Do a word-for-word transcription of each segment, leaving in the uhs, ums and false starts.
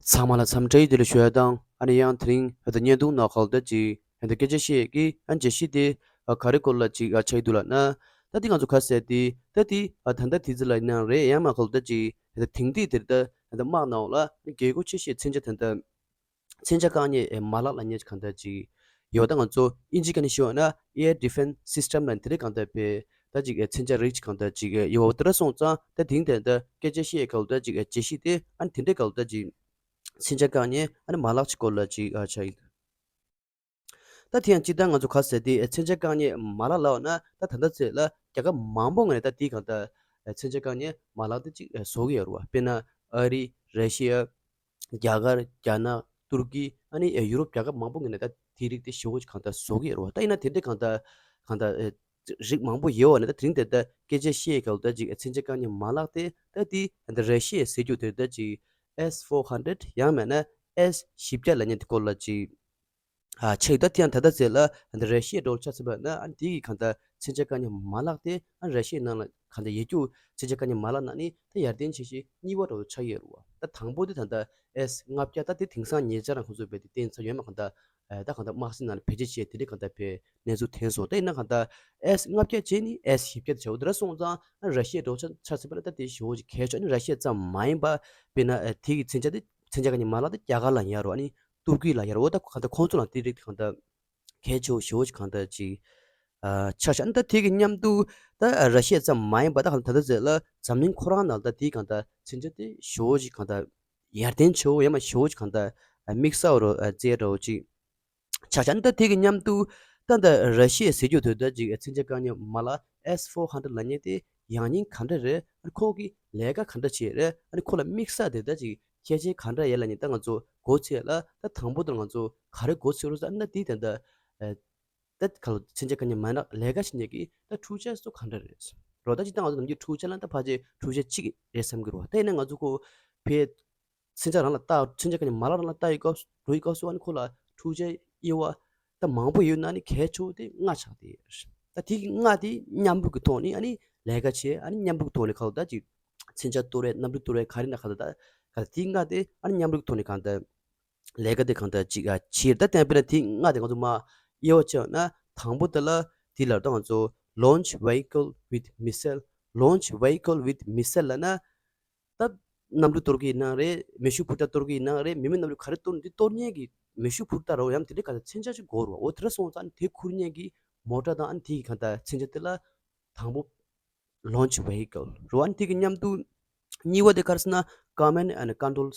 ཚང་མ་ལ་འཚམས་འདྲི་བདེ་ལེགས་ཞུ་ཡ་དང་ཨ་ནི་ཡང་དེ་རིང་ད་བརྙན་ཐུང་ནང་ཁུལ་ད་ཅིག་ད་སྐད་ཆ་བཤད་ཀྱི་ཨ་བརྗོད་གཞི་དེ་ག་རེ་སྐོར་ལ་ཅིག་ཆགས་ཀྱི་འདུག་ལབ་ན། ད་དེ་ང་ཚོ་ག་ཟེར་དེ་ད་དེ་ད་ལྟ་དེ་ཚོ་ལ་ཡིན་ན་རེད། ཡང་མ་ཁུལ་ད་ཅིག་ད་དེང་དུས་དེར་ད་ད་དམག་ནང་ལ་རྒྱལ་སྒོ་ཆེ་ཤོས་མཚོན་ཆ་ད་ད་མཚོན་ཆ་བཀག་ཉར་མ་ལག་ལབ་མཁན་གང་ལྟར་ཅིག་ཡོད། ད་ང་ཚོ་ཨིན་ཇི་སྐད་ནས་ཞུས་པ་ན་Air Defense System ལབ་དེ་འདྲའི་གང་ལྟར་བས་ད་ཅིག་མཚོན་ཆ་རིགས་ཅིག་གང་ལྟར་ཅིག་ཡོད། དེ་འདྲ་སོང་ཙང་ད་དེང་དེ་ད་སྐད་ཆ་བཤད་གང་ལྟར་ཅིག་བརྗོད་གཞི་དེ་ཨ་ནི་དེ་འདྲའི་གང་ལྟར་ཅིག་མཚོན་ཆ་བཀག་ཉར་ཨ་ནི་མ་ལག་ཅིག་སྐོར་ལ་ཅིག་ཆགས་ཡིན། ད་དེ་ཡང་སྤྱིར་བཏང་ང་ཚོ་ག་ཟེར་དེ་མཚོན་ཆ་བཀག་ཉར་མ་ལག་ལབ་ན་ད་ད་ལྟ་ཚེ་ལ་རྒྱལ་ཁབ་མང་པོ་ངོས་ནས་ད་དེའི་གང་ལྟར་མཚོན་ཆ་བཀག་ཉར་མ་ལག་དེ་ཅིག་བཟོ་གི་ཡོད་རེད་བ། དཔེར་ན་ཨ་རི། ར་ཤི་ཡ། རྒྱ་གར། རྒྱ་ནག། ཏུར་ཀི། ཨ་ནི་ཡུ་རོབ་རྒྱལ་ཁབ་མང་པོ་ངོས་ནས་ད་དེའི་རིགས་དེ་ཞེ་པོ་ཅིག་གང་ལྟར་བཟོ་གི་ཡོད་རེད་བ། ད་ཡིན་ན་དེ་འདྲའི་གང་ལྟར་གང་ལྟར་རིགས་མང་པོ་ཡོད་བ་ནས་ད་དེ་རིང་དེ་ད་སྐད་ཆ་བཤད་གང་ལྟར་ཅིག་མཚོན་ཆ་བཀག་ཉར་མ་ལག་དེ་ད་དེ་ད་ར་ཤི་ཡའི་ཟེར་རྒྱུ་དེ་ད་ཅིག་S four hundred ཡང་མིན་ན་S་བཞི་བརྒྱ་ལབ་མཁན་དེ་སྐོར་ལ་ཅིག་ཨ་ཆེ་ད་ཐེངས་ད་ལྟ་ཟེར་ལ་འདི་ར་ཤི་ཡའི་འགྲོ་ཆ་ཚུད་པ་ན་ཨ་འདི་གི་གང་ལྟར་མཚོན་ཆ་བཀག་ཉར་མ་ལག་དེ་ཨ་ར་ཤི་ཡའི་ནང་ལ་གང་ལྟར་ཡོད་རྒྱུ་མཚོན་ཆ་བཀག་ཉར་མ་ལག་ནང་ནི་ད་ཡར་ལྡན་ཆེ་ཤོས་གཉིས་པ་འདྲ་བོ་ཆགས་ཡོད་རེད་བ། ད་དང་པོ་དེ་ད་ལྟ་S་ལྔ་བརྒྱ་ད་དེ་དེང་སང་ཉེ་ཆར་རང་ཁོང་ཚོས་བས་དེ་བསྟན་ཚར་ཡོད་མ་གང་ལྟར་ད་གང་ལྟར་དམག་སྲིད་ནང་ལ་བེད་སྤྱོད་བྱས་དེ་འདྲའི་གང་ལྟར་བས་གནས་ཚུལ་ཐོན་སོང་། ད་ཡིན་ན་གང་ལྟར་S་ལྔ་བརྒྱ་བྱས་ནི་S་བཞི་བརྒྱ་དེ་བྱའོ་དེ་འདྲ་སོང་ཙང་ཨ་ར་ཤི་ཡའི་འགྲོ་ཆ་ཆ་ཚུད་པ་ན་ད་དེ་ཞེ་པོ་ཅིག་གལ་ཆེ། ཨ་ནི་ར་ཤི་ཡ་ཙམ་མ་ཡིན་པ་དཔེར་ན་དེ་གི་མཚོན་ཆ་དེ་མཚོན་ཆ་བཀག་ཉར་མ་ལག་དེ་རྒྱ་གར་ལ་ཡོད་རེད་བ། ཨ་ནི་ཏུར་ཀི་ལ་ཡོད་རེད་བ། ད་གང་ལྟར་ཁོང་ཚོ་ལ་དེ་རིགས་གང་ལྟར་གལ་ཆེ་བོ་ཞེ་པོ་ཅིག་གང་ལྟར་ཅིག་ཨ་ཆགས་ཤག་ཨ་ནི་ད་དེ་གི་མཉམ་དུ་ད་ར་ཤི་ཡ་ཙམ་མ་ཡིན་པ་ད་གང་ལྟར་ད་ལྟ་ཟེར་ལ་འཛམ་གླིང་ཁོ་རང་ནང་ལ་ད་དེ་གང་ལྟར་མཚོན་ཆ་དེ་ཞེ་པོ་ཅིག་གང་ལྟར་ཡར་ལྡན་ཆེ་བོ་ཡང་མ་ཞེ་པོ་ཅིག་གང་ལྟར་དམིགས་བསལ་རོ་རྩེ་འདྲ་བོ་ཅིག་ཆགས་ཤག་ཨ་ནི་ད་དེ་གི་མཉམ་དུ་ད་ད་ར་ཤི་ཡ་ཟེར་རྒྱུ་དེ་ད་ཅིག་མཚོན་ཆ་བཀག་ཉར་མ་ལག་S four hundred་ལབ་མཁན་དེ་ཡང་སྙིང་ག་འདྲ་རེད། ཨ་ནི་ཁོ་གི་ལས་ཀ་ག་འདྲ་བྱེད་རེད། ཨ་ནི་ཁོ་ལ་དམིགས་བསལ་དེ་ད་ཅིག་ཁྱད་ཆོས་ག་འདྲ་ཡོད་ལབ་མཁན་ད་ང་ཚོ་མགོ་ཚོས་ལ་ད་དང་པོ་དེ་ང་ཚོ་ག་རེ་མགོ་ཚོས་རོགས་ཟེར་ན་དེ་ད་ད་ད་ག་ལ་མཚོན་ཆ་བཀག་ཉར་མ་ལག་ལས་ཀ་བྱེད་མཁན་གི་ད་འཕྲུལ་ཆས་སོགས་ག་འདྲ་རེད་རོགས། ད་ཅིག་ད་ང་ཚོ་ནམ་རྒྱུན་འཕྲུལ་ཆས་ལ་ད་ཕལ་ཆེར་འཕྲུལ་ཆས་གཅིག་རེད་བསམ་གི་རེད་བ། ད་ཡིན་ན་ང་ཚོ་ཁོ་ཕའི་མཚོན་ཆ་རང་ལ་བལྟ། མཚོན་ཆ་ག་ནས་མ་ལག་རང་ལ་བལྟ་ཡི་སྐབས་སུ་འགྲོ་ཡི་སྐབས་སུ་ཨ་ནི་ཁོ་ལ་འཕྲུལ་ཆས་དབྱེ་བ་ད་མང་པོ་ཡོད་ན་ཨ་ནི་གལ་ཆེ་བོ་དེ་ལྔ་ཆགས་ཏེ། ད་དེ་གི་ལྔ་དེ་མཉམ་རུབ་ཀྱི་ཐོག་ནས་ཨ་ནི་ལས་ཀ་བྱས། ཨ་ནི་མཉམ་རུབ་ཀྱི་ཐོག་ནས་ཁ་ལོ་ད་ཅིག་མཚོན་ཆ་གཏོར་རེས་གནམ་གྲུ་གཏོར་རེས་ག་རེ་ན་ཁ་ལོ་ད་ག་དེ་ལྔ་དེ་ཨ་ནི་མཉམ་རུབ་ཀྱི་ཐོག་ནས་གང་ལྟར་ལས་ཀ་དེ་གང་ལྟར་ཅིག་ཨ་བྱས། ད་བསྟན་པས་ན་དེ་ལྔ་དེ་ང་ཚོ་མ་དབྱེ་བ་ཕྱེ་ན་དང་པོ་དེ་ལ་དེ་ལ་ད་ང་ཚོ་launch vehicle with missile། launch vehicle with missile ལབ་ན། ད་གནམ་གྲུ་གཏོར་གི་ཡིན་ན་རེད། མེ་ཤུགས་འཕུར་མདའ་གཏོར་གི་ཡིན་ན་རེད། མི་མེད་གནམ་གྲུ་ག་རེ་གཏོར་ནས་དེ་གཏོར་མཁན་གྱི་མེ་ཤུགས་འཕུར་མདའ་རོ་ཡང་དེ་འདྲའི་ག་ཚད་མཚོན་ཆ་ཅིག་དགོས་རེད་བ། འོ་དེ་འདྲ་སོང་ཙང་དེ་འཁུར་མཁན་གྱི་མོ་ཊ་དང་ཨ་ནི་དེ་གི་གང་ལྟར་མཚོན་ཆ་དེ་ལ་དང་པོ་launch vehicle རོ། ཨ་ནི་དེ་གི་མཉམ་དུ་གཉིས་པ་དེ་ག་རེ་ཟེར་ན་command and control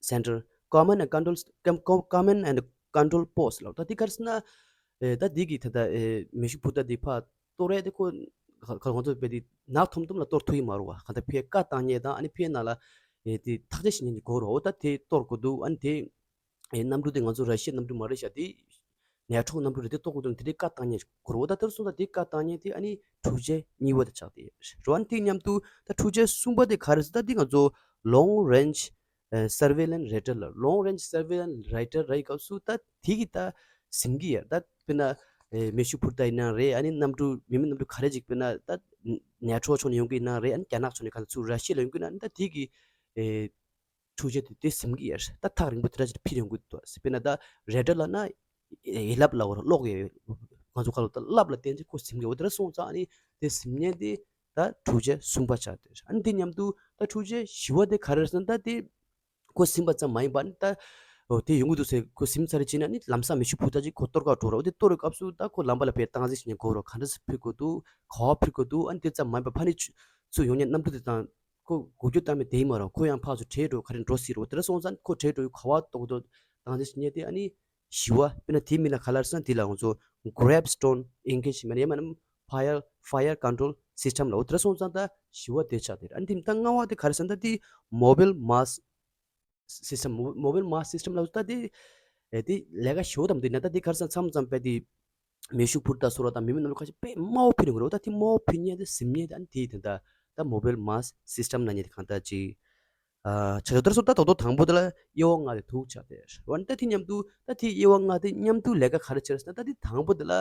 center། command and control com- com- command and control post ལབ། ད་དེ་ག་རེ་ཟེར་ན་ཨེ་ད་དེ་གི་ད་ད་ཨེ་མེ་ཤུགས་འཕུར་མདའ་དེ་ཕར་གཏོར་རེས་དེ་ཁོ་ཁ་ཁ་ཁོང་ཚོ་དཔེ་དེ་ནག་ཐོམ་ཐོམ་ལ་གཏོར་ཐུབ་ཡི་མ་རེད་བ། གང་ལྟར་ཕའི་བཀའ་བཏང་མཁན་དང་ཨ་ནི་ཕའི་ནང་ལ་ཨེ་དེ་ཐག་གཅོད་བྱེད་མཁན་གྱི་སྒོ་རེད། འོ་ད་དེ་གཏོར་དགོས་འདུག་ཨ་ནི་དེ་ཨེ་གནམ་གྲུ་དེ་ང་ཚོ་ར་ཤི་ཡའི་གནམ་གྲུ་མ་རེད་ཤག་དེ་ནེ་ཊོ་གནམ་གྲུ་རེད། དེ་གཏོར་དགོས་འདུག་དེ་འདྲའི་བཀའ་བཏང་མཁན་ཞིག་དགོས་རེད། འོ་ད་དེར་སོང་ཙང་དེ་བཀའ་བཏང་མཁན་དེ་ཨ་ནི་འཕྲུལ་ཆས་གཉིས་པ་དེ་ཆགས་ཏེ་རེད་བ། ཨ་ནི་དེ་མཉམ་དུ་ད་འཕྲུལ་ཆས་གསུམ་པ་དེ་ག་རེ་ཟེར། ད་དེ་ང་ཚོ་long range surveillance radar ལ། long range surveillance radar རེད་སྐབས་སུ་ད་དེ་གི་ད་ཟིན་གི་ཡ། ད་དཔེར་ན་ཨེ་མེ་ཤུགས་འཕུར་མདའ་ཡིན་ན་རེད། ཨ་ནི་གནམ་གྲུ་མི་མེད་གནམ་གྲུ་ག་རེ་ཅིག་དཔེར་ན་ད་ནེ་ཊོ་ཕྱོགས་ནས་ཡོང་གི་ཡིན་ན་རེད། ཨ་ནི་རྒྱ་ནག་ཕྱོགས་ནས་ག་ཚོད་ར་ཤི་ཡ་ལ་ཡོང་གི་ཡིན་ན་ཨ་ནི་ད་དེ་གི་ཨེ་འཕྲུལ་ཆས་དེ་དེ་ཟིན་གི་ཡ། ད་ཐག་རིང་པོ་དེ་འདྲ་ཅིག་འཕུར་ཡོང་གི་འདུག་དཔེར་ན་ད་རེ་ཌར་ལབ་ན་ཡི་ལབ་ལ་བར་གློག་ཡོད། ང་ཚོ་ཁ་ལོ་ད་ལབ་ལ་བརྟེན་ཚེ་ཁོ་ཟིན་གི་ཡ། འོ་དེ་འདྲ་སོང་ཙང་ཨ་ནི་དེ་ཟིན་མཁན་དེ་ད་འཕྲུལ་ཆས་གསུམ་པ་ཆགས་ཏེ། ཨ་ནི་དེ་མཉམ་དུ་ད་འཕྲུལ་ཆས་བཞི་པ་དེ་ག་རེ་རེད་ཟེར་ན་ད་དེ་ཁོ་ཟིན་པ་ཙམ་མ་ཡིན་པ་ཨ་ནི་ད་འོ་དེ་ཡོང་གི་འདུག་ཟེར་ཁོ་ཟིན་ཚར་རེ་བྱས་ན་ཨ་ནི་ལམ་སང་མེ་ཤུགས་འཕུར་མདའ་ཅིག་ཁོ་གཏོར་ག་འགྲོ་ར། འོ་དེ་གཏོར་བའི་སྐབས་སུ་ད་ཁོ་ལམ་པ་ལ་ཕར་སྟངས་འཛིན་བྱེད་མཁན་དགོས་ར། ག་འདྲ་སེ་འཕུར་དགོས་འདུག་ག་པར་འཕུར་དགོས་འདུག་ཨ་ནི་དེ་ཙམ་མ་ཡིན་པ་ཕ་ནི་ཚུར་ཡོང་མཁན་གནམ་གྲུ་དེ་དང་ཁོ་འགུལ་སྐྱོད་བཏང་མེད་དེ་ཡིན་མ་རེད། ཁོ་ཡང་ཕར་ཚུར་བྲོས་འགྲོ་ག་རེ་འགྲོ་སྲིད་རེད། འོ་དེ་འདྲ་སོང་ཙང་ཁོ་བྲོས་འགྲོ་ཡི་ག་པར་གཏོར་དགོས་འདུག་སྟངས་འཛིན་བྱེད་མཁན་དེ་ཨ་ནི་བཞི་པ། དཔེར་ན་དེའི་མིང་ལ་ག་ལབ་ཟེར་ན་དེ་ལ་ང་ཚོ་gravestone engagement ཡང་མིན་ན་fire fire control system ལབ། འོ་དེ་འདྲ་སོང་ཙང་ད་བཞི་པ་དེ་ཆགས་དེ་རེད། ཨ་ནི་དེ་ད་ལྔ་པ་དེ་ག་རེ་ཟེར་ན་ད་དེ་mobile mass system mobile mass system ལབ་ད་དེ་ཨེ་དེ་ལས་ཀ་ཞེ་པོ་དང་འདི་ན་ད་དེ་ག་རེ་ཟེར་ན་མཚམས་མཚམས་དཔེ་དེ་མེ་ཤུགས་འཕུར་མདའ་སོགས་ར་དང་མི་མེད་གནམ་གྲུ་ཁ་ཤས་དཔེ་དམའ་བོ་འཕུར་ཡོང་གི་རེད། ད་དེ་དམའ་བོ་འཕུར་མཁན་དེ་ཟིན་མཁན་དེ་ཨ་ནི་དེ་དེ་ད་ད་mobile mass system ལབ་མཁན་དེ་གང་ལྟར་ཅིག་ཨ་ཆ་ཆ་དེར་སོ་ད་དོ་དོ་དང་པོ་དེ་ལ་དབྱེ་བ་ལྔ་དེ་ཐུག་ཆགས་ཏེ་འོ་ན་ད་དེ་མཉམ་དུ་ད་དེ་དབྱེ་བ་ལྔ་དེ་མཉམ་དུ་ལས་ཀ་ག་རེ་བྱེད་རེད་ཟེར་ན། ད་དེ་དང་པོ་དེ་ལ་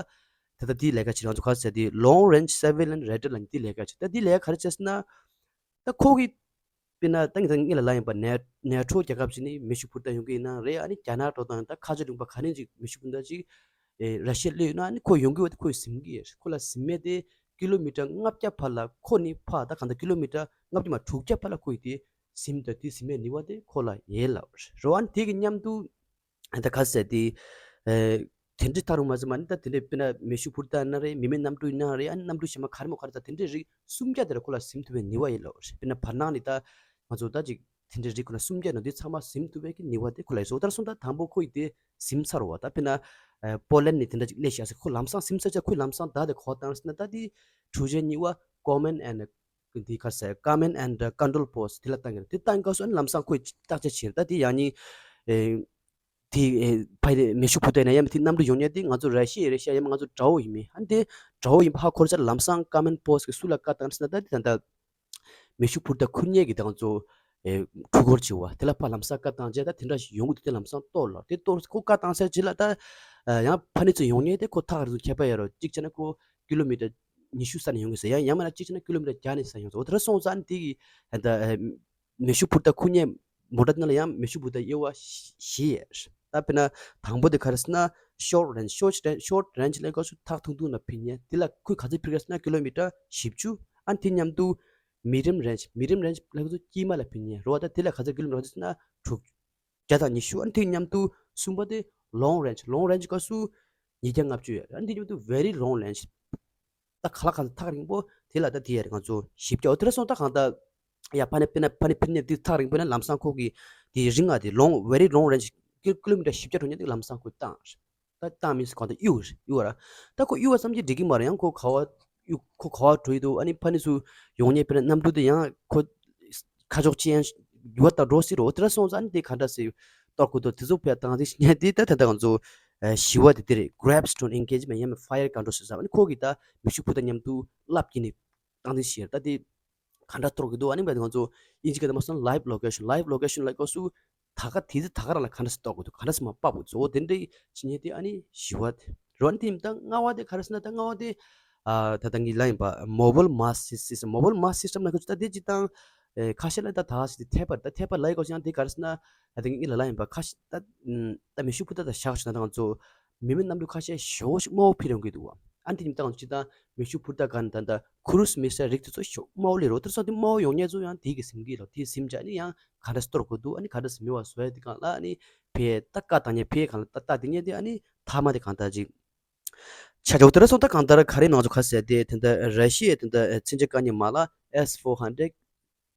ད་ད་དེ་ལས་ཀ་བྱེད་རང་ཚོ་ག་རེ་ཟེར་དེ་long range surveillance radar ལབ་མཁན་དེ་ལས་ཀ་བྱེད། ད་དེ་ལས་ཀ་ག་རེ་བྱེད་ཟེར་ན་ད་ཁོ་གི་ དཔེར་ན་ད་ངས་ད་སྔོན་ལ་ལབ་ཡིན་པ། ནེ་ནེ་ཊོ་རྒྱལ་ཁབ་ཅིག་ནས་མེ་ཤུགས་འཕུར་མདའ་ཡོང་གི་ཡིན་ན་རེད། ཨ་ནི་རྒྱ་ནག་འགྲོ་སྟངས་ཡིན། ད་ཁ་ཆེ་གྲོང་པ་ག་ནས་ཅིག་མེ་ཤུགས་འཕུར་མདའ་ཅིག་ཨེ་ར་ཤི་ཡ་སླེབས་ཡོད་ན། ཨ་ནི་ཁོ་ཡོང་གི་ཡོད་དེ་ཁོས་ཟིན་གི་ཡོད། ཁོ་ལ་ཟིན་མེད་དེ་ཀི་ལོ་མི་ཊར་ལྔ་བརྒྱ་བར་ལ། ཁོ་ནི་ཕ་ད་གང་ལྟར་ཀི་ལོ་མི་ཊར་ལྔ་བརྒྱ་མ་དྲུག་བརྒྱ་བར་ལ་ཁོ་ཡི་དེ་ཟིན་ད་དེ་ཟིན་མེད་ནི་བ་དེ་ཁོ་ལ་ཡོད་ལབ་རེད། ཨ་ནི་དེ་གི་མཉམ་དུ་ད་ག་ཟེར་དེ། ཨེ། དེ་འདྲའི་ཐག་རིང་མ་ཟིན་མ་ནི་ད་དེ་འདྲའི་དཔེར་ན་མེ་ཤུགས་འཕུར་མདའ་ན་རེད། མི་མེད་གནམ་གྲུ་ཡིན་ན་རེད། ཨ་ནི་གནམ་གྲུ་གཞན་མ་ག་རེ་མོ་ག་རེ། ད་དེ་འདྲའི་རིགས་སུམ་བརྒྱ་དེ་ལ་ཁོ་ལ་ཟིན་ཐུབ་པའི་ནི་བ་ཡོད་ལབ་རེད། དཔེར་ན་བར་སྣང་ནས་ད་ང་ཚོ་ད་ཅིག་དེ་འདྲའི་རིགས་ཁོ་ན་སུམ་བརྒྱ་ནང་དེ་ཚང་མ་ཟིན་ཐུབ་པའི་གི་ནི་བ་དེ་ཁོ་ལ་ཡོད་ཟེར། ད་སོང་ད་དང་པོ་ཁོ་ཡི་དེ་ཟིན་ཚར་བ། ད་དཔེར་ན་ཨེ་པོ་ལན་ནས་དེ་འདྲ་ཅིག་སླེབས་ཤག་ཟེར། ཁོ་ལམ་སང་ཟིན་ཚར་ཅིག་ཁོས་ལམ་སང་བརྡ་དེ་ག་པར་བཏང་ཟེར་ན། ད་དེ་འཕྲུལ་ཆས་གཉིས་པ་Command and འདི་ག་ཟེར། Command and Control Post དེ་ལ་བཏང་གི་རེད། དེ་བཏང་སྐབས་སུ་ཨ་ནི་ལམ་སང་ཁོས་བརྟག་དཔྱད་བྱས་རེད། ད་དེ་ཡང་ནི་ཨེ་དེ་ཨེ་ཕ་ཡི་མེ་ཤུགས་འཕུར་མདའ་ཡིན་ན་ཡང་མི་དེ་གནམ་གྲུ་ཡོང་མཁན་དེ་ང་ཚོ་ར་ཤི་ཡའི་རེད་ཤག་ཡང་མིན་ང་ཚོ་དགྲ་བོ་ཡིན་མིན། ཨ་ནི་དེ་དགྲ་བོ་ཡིན་པ་ཧ་གོ་རེད་ཟེར། ལམ་སང་Command Post གི་སུ་ལ་བཀའ་བཏང་ཟེར་ན། ད་དེ་ད་ལྟ་མེ་ཤུགས་འཕུར་མདའ་འཁུར་མཁན་གྱི་ད་ང་ཚོ་ཨེ་འཕྲུལ་འཁོར་བྱེད་པ་དེ་ལ་ཕར་ལམ་སང་བཀའ་བཏང་རྗེས་ད་དེ་འདྲ་ཞིག་ཡོང་གི་འདུག་དེ་ལམ་སང་གཏོར་ལབ། དེ་གཏོར་ཁོ་བཀའ་བཏང་ཚར་རྗེས་ལ་ད་ཨ་ཡང་ཕ་ནི་ཚོ་ཡོང་མཁན་དེ་ཁོ་ཐག་རིང་ཚོ་ཁྱད་པར་ཡོད་རེད། གཅིག་བྱས་ན་ཁོ་ཀི་ལོ་མི་ཊར་ཉི་ཤུ་ས་ནས་ཡོང་གི་ཟེར། ཡང་ཡང་མིན་ན་གཅིག་བྱས་ན་ཀི་ལོ་མི་ཊར་བརྒྱ་ནས་ས་ཡོང་ཟེར། འོ་དེ་འདྲ་སོང་ཙང་དེ་གི་ད་ཨ་མེ་ཤུགས་འཕུར་མདའ་འཁུར་མཁན་མོ་ཊ་ནང་ལ་ཡང་མེ་ཤུགས་འཕུར་མདའ་དབྱེ་བ་བཞི་ཡོད། ད་དཔེར་ན་དང་པོ་དེ་ག་རེ་ཟེར་ན་short range། short range short range ལབ་སྐབས་སུ་ཐག་ཐུང་ཐུང་ལ་འཕུར་མཁན། དེ་ལ་ཁོས་ག་ཚོད་འཕུར་གི་ཟེར་ན་ཀི་ལོ་མི་ཊར་བཞི་བཅུ། ཨ་ནི་དེ་མཉམ་དུ་medium range། medium range ལབ་སྐབས་སུ་དཀྱིལ་མ་ལ་འཕུར་མཁན་རེད་བ། ད་དེ་ལ་ག་ཚོད་ཀི་ལོ་མི་ཊར་ག་ཚོད་ཟེར་ན་དྲུག་བརྒྱ་དང་ཉི་ཤུ། ཨ་ནི་དེ་མཉམ་དུ་གསུམ་པ་དེ་long range། long range སྐབས་སུ་ཉིས་བརྒྱ་ལྔ་བཅུ་ཡོད། ཨ་ནི་དེ་མཉམ་དུ་very long range། ད་ག་ལ་གང་ཐག་རིང་པོ་དེ་ལ་ད་དེ་ཡར་ང་ཚོ་བཞི་བརྒྱ། འོ་དེ་ལ་སོང་ད་གང་ལྟར་ཡ་ཕ་ནི་དཔེར་ན་ཕ་ནི་འཕུར་མཁན་དེ་ཐག་རིང་པོ་ན་ལམ་སང་ཁོ་གི་དེ་རིང་ང་དེ་long very long range ཀི་ཀི་ལོ་མི་ཊར་བཞི་བརྒྱ་འགྲོ་མཁན་དེ་ལམ་སང་ཁོས་བཏང་། ད་བཏང་མིན་ཟེར་གང་ལྟར་གཡུག་གཡུག་ར། ད་ཁོ་གཡུག་པ་ཙམ་གྱིས་འགྲིག་གི་མ་རེད། ཡང་ཁོ་ག་བ་གཡུག་ཁོ་ག་བ་འགྲོ་ཡི་འདུག་ཨ་ནི་ཕ་ནི་ཚོ་ཡོང་མཁན་དཔེར་ན་གནམ་གྲུ་དེ་ཡང་ཁོ་ཁ་ཕྱོགས་ཅི་ཡང་འགྱུར་བ་ད་འགྲོ་སྲིད་རོ། དེ་འདྲ་སོང་ཙང་ཨ་ནི་དེ་ག་འདྲ་ཟེར་གཏོར་དགོས་འདུག་དེ་ཚོ་ཕར་བཏང་ཟིན་ཉན་དེ་ད་ད་ད་ང་ཚོ་ཨ་བཞི་བ་དེ་དེ་རེད། Grasp to engagement ཡང་མིན་fire control system། ཨ་ནི་ཁོ་གིས་ད་མེ་ཤུགས་འཕུར་མདའ་མཉམ་དུ་རླབས་ཀྱིས་ནི་བཏང་དེ་བཞིན་ད་དེ་ག་འདྲ་གཏོར་དགོས་འདུག་ཨ་ནི་བས་ང་ཚོ་དབྱིན་ཇི་སྐད་དུ་མ་སོང་live location། live location ལབ་སྐབས་སུ་ད་ག་དེ་ཚེ་ད་ག་རང་ལ་ག་འདྲ་སེ་གཏོར་དགོས་འདུག་ག་འདྲ་སེ་མར་ཕབ་དགོས་འདུག་འོ་དེ་འདྲ་ཅི་ཉན་དེ་ཨ་ནི་བཞི་བ་དེ་རོ། ཨ་ནི་དེ་ད་ལྔ་བ་དེ་ག་རེ་ཟེར་ན། ད་ལྔ་བ་དེ་ཨ་ད་ད་ངས་ལབ་ཡིན་པ་mobile mass system། mobile mass system ལབ་སྐབས་སུ་ད་དེ་སྤྱིར་བཏང་ཨེ་ཁ་ཤས་ལ་ད་ད་ག་ཟེར་དེ་ཐད་པར་ད་ཐད་པར་ལབ་ཡོད་སྐབས་སུ་ཡང་དེ་ག་རེ་ཟེར་ན། ད་དེ་ངས་ལ་ལབ་ཡིན་པ་ཁ་ཤས་ད་ད་མེ་ཤུགས་འཕུར་མདའ་ད་བཞག་བྱུང་ན་ད་ང་ཚོ་མི་མེད་གནམ་གྲུ་ཁ་ཤས་ཞེ་པོ་ཞིག་དམའ་བོ་འཕུར་ཡོང་གི་འདུག་བ། ཨ་ནི་དེ་ཉིན་ད་ང་ཚོ་སྤྱིར་བཏང་མེ་ཤུགས་འཕུར་མདའ་ག་ནི་ད་ད་cruise missile རིགས་དེ་ཚོ་ཞེ་པོ་དམའ་བོ་སླེབས་རོ། དེ་ཚོ་དེ་དམའ་བོ་ཡོང་མཁན་ཚོ་ཡང་དེ་གི་ཟིན་གི་ལོ། དེ་ཟིན་བྱས་ནི་ཡང་ག་འདྲ་སེ་གཏོར་དགོས་འདུག་ཨ་ནི་ག་འདྲ་སེ་མེ་བ་བཟོ་ཡ་དེ་གང་ལ་ཨ་ནི་ཕའི་ད་བཀའ་བཏང་མཁན་ཕའི་གང་ལ་ད་ལྟ་དེ་ཉིན་དེ་ཨ་ནི་མཐའ་མ་དེ་གང་ལྟར་ཅིག་ཆ་ཆོག་དེ་ར་སོང་ད་གང་ལྟར་ག་རེ་ང་ཚོ་ག་ཟེར་དེ་དེ་འདྲ་ར་ཤི་ཡའི་དེ་འདྲ་མཚོན་ཆ་བཀག་ཉར་མ་ལག S four hundred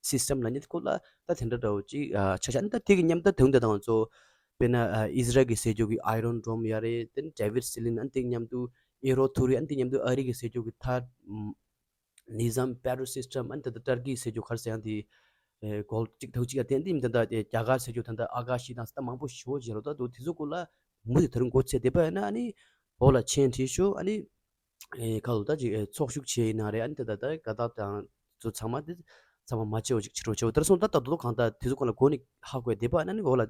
system ལབ་མཁན་དེ་སྐོར་ལ་ད་དེ་འདྲ་འདྲ་བོ་ཅིག་ཆ་ཆ་ནི་ད་དེ་གི་མཉམ་ད་དུང་ད་ང་ཚོ་དཔེར་ན་ཨི་ཟི་རལ་གི་ཟེར་རྒྱུ་གི་Iron Dome ཡ་རེད། དེ་ནི་David Sling ཨ་ནི་དེ་མཉམ་དུ་Arrow three ཨ་ནི་དེ་མཉམ་དུ་ཨ་རི་གི་ཟེར་རྒྱུ་གི་ད་Nizam Patriot system ཨ་ནི་ད་ད་ཏར་ཀི་ཟེར་རྒྱུ་ག་རེ་ཟེར་ཡང་དེ་གོལ་གཅིག་ཐུག་གཅིག་ཡ་དེ་འདི་མི་ད་ད་རྒྱ་གར་ཟེར་རྒྱུ་ད་ད་ཨ་ག་ཤི་དང་ད་མང་པོ་ཞེ་པོ་ཅིག་རོ། ད་དུ་དེ་ཚོ་སྐོར་ལ་མུ་མཐུད་དེ་ད་རུང་མགོ་ཚོད་བསྡད་པ་ཡིན་ན་ཨ་ནི་འོག་ལ་མཆན་བྲིས་ཤོག་ཨ་ནི། ཨེ་ཁ་ལོ་ད་ཅིག་ཨེ་ཚོགས་ཞུགས་བྱས་ཡིན་ན་རེད། ཨ་ནི་ད་ད་ད་དགའ་རྟགས་དང་ཚོ་ཚང་མ་དེ་ཚང་མ་མ་བརྗེད་པ་ཅིག་བྱེད་རོགས་བྱེད། འོ་དེར་སོང་ད་ད་དུ་གང་ལྟར་དེ་ཚོ་གང་ལ་མགོ་ནས་ཧ་གོ་བསྡད་པ་ཨ་ནི་འོ་ལ་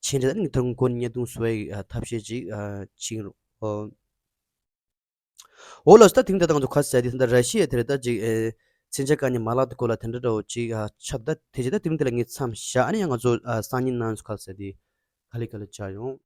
ཕྱིན་རེད། ཨ་ནི་ད་མགོ་ནས་བརྙན་ཐུང་བཟོ་བའི་ཨ་ཐབས་ཤེས་ཅིག་ཨ་ཕྱིན་རོགས། འོ་ལ་ད་དེང་ད་ང་ཚོ་ཁ་ཟས་དེ་ད་ར་ཤི་ཡ་དེ་རེད། ད་ཅིག་ཨེ་མཚོན་ཆ་བཀག་ཉར་མ་ལག་དེ་སྐོར་ལ་དེ་འདྲ་འདྲ་བོ་ཅིག་ཨ་ཆགས། ད་དེ་རྗེས་ད་དེ་རིང་དེ་ལ་ངས་མཚམས་བཞག་ཨ་ནི་ཡང་ང་ཚོ་ཨ་སང་ཉིན་གནངས་ཚེ་ཁ་ཟས་དེ་ག་ལེ་ག་ལེ་བྱ་ཡོང་།